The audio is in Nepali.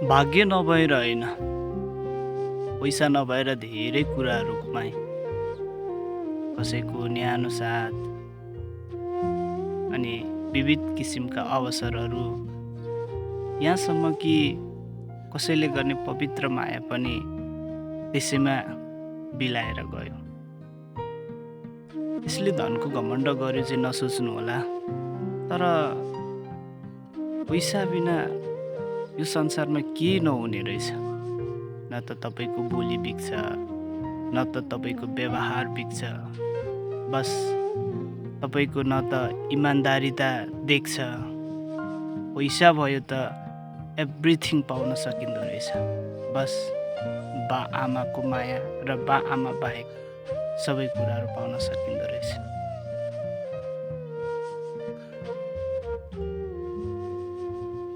भाग्य नभएर होइन, पैसा नभएर धेरै कुराहरू गुमाएँ। कसैको न्यानो साथ अनि विविध किसिमका अवसरहरू, यहाँसम्म कि कसैले गर्ने पवित्र माया पनि त्यसैमा बिलाएर गयो। यसले धनको घमण्ड गर्यो चाहिँ नसोच्नु होला, तर पैसा बिना यो संसारमा केही नहुने रहेछ। न त तपाईँको बोली बिग्छ, न त तपाईँको व्यवहार बिग्छ। बस तपाईँको न त इमान्दारिता देख्छ। पैसा भयो त एभ्रिथिङ पाउन सकिँदो रहेछ। बस बा आमाको माया र बा आमा बाहेक सबै कुराहरू पाउन सकिँदो रहेछ।